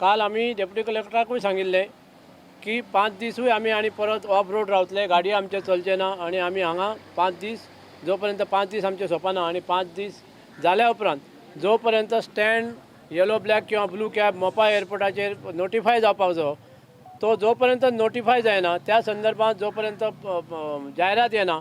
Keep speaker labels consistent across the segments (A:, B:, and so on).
A: काल आमी डेप्युटी कलेक्टराकूय सांगिल्लें की 5 दिसूय आमी आनी परत ऑफ रोड रावतले, गाडी आमचे चलचे ना आनी आमी हांगा 5 दीस, जो पर्यंत 5 दीस आमचे सोंपना आनी 5 दीस जाल्या उपरांत जो पर्यंत स्टँड येलो ब्लॅक किंवा ब्लू कॅब मोपा एअरपोर्टाचेर नोटिफाय जावपाक जायो, तो जो पर्यंत नोटिफाय जायना, त्या संदर्भात जो पर्यंत जायरात येना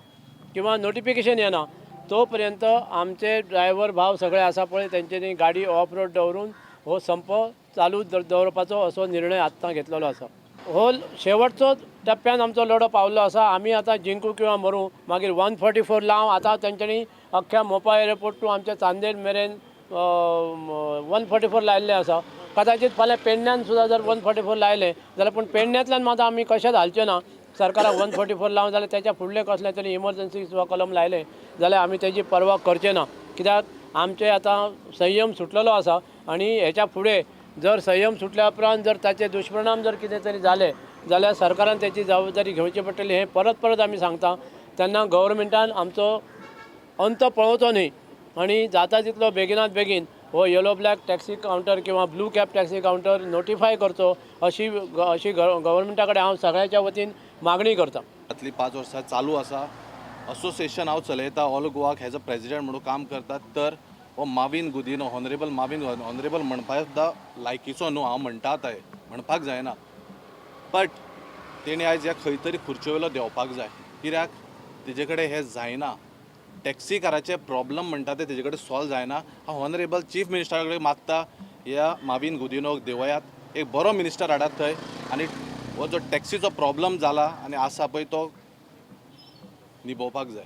A: किंवा नोटिफिकेशन येना, तो पर्यंत आमचे ड्रायव्हर भाव सगळे आसा पळय, तेंच्यांनी गाडी ऑफ रोड दवरून हो संप चालू दवरपाचो असो निर्णय आत्तां घेतलेलो आसा. हो शेवटचो टप्प्यान आमचो लढो पावल्लो आसा. आमी आतां जिंकू किंवा मरूं. मागीर 144 लाव. आतां तेंच्यांनी अख्ख्या मोपा एअरपोर्ट टू आमच्या चांदेल मेरेन 144 लायल्ले आसा. कदाचित फाल्यां पेडण्यान सुद्दां जर 144 लायले जाल्यार, पूण पेडण्यांतल्यान मात आमी कशेंच हालचे ना. सरकाराक 144 लावन जाल्यार त्याच्या फुडलें कसलें तरी इमर्जन्सी सुद्दां कलम लायलें जाल्यार आमी तेजी पर्वा करचे ना, कित्याक आमचे आतां संयम सुटलेलो आसा. आनी हेच्या फुडें जर संयम सुटल्या उपरांत जर ताचे दुश्परिणाम जर कितें तरी जाले जाल्यार सरकारान तेची जबाबदारी घेवची पडटली, हें परत परत आमी सांगता. तेन्ना गव्हर्मेंटान आमचो अंत पळोवचो न्ही आनी जाता तितलो बेगिनात बेगीन हो येलो ब्लॅक टॅक्सी कावंटर किंवा blue cab taxi counter notify करचो, अशी अशी गव्हर्मेंटा कडेन हांव सगळ्यांच्या वतीन मागणी करता.
B: फाटलीं 5 वर्सां चालू आसा. असोसिएशन हांव चलयता, ऑल गोवाक एज अ प्रेजिडेंट म्हणून काम करतात. तर हो माविन गुदिनो, ऑनरेबल माविन, ऑनरेबल म्हणपा सुद्दां लायकीचो न्हू. हांव म्हणटा, आतां हें म्हणपाक जायना, बट तेणी आयज ह्या खंय तरी खुर्चे वयलो देंवपाक जाय, कित्याक तेजे कडेन हें जायना. टॅक्सीकाराचे प्रॉब्लम म्हणटा ते तेजे कडेन सॉल्व जायना. हांव ऑनरेबल चीफ मिनिस्टरा कडेन मागता, ह्या माविन गुदिनोक देंवयात, एक बरो मिनिस्टर हाडात थंय आनी हो जो टॅक्सीचो प्रॉब्लम जाला आनी आसा पळय, तो निभोवपाक जाय.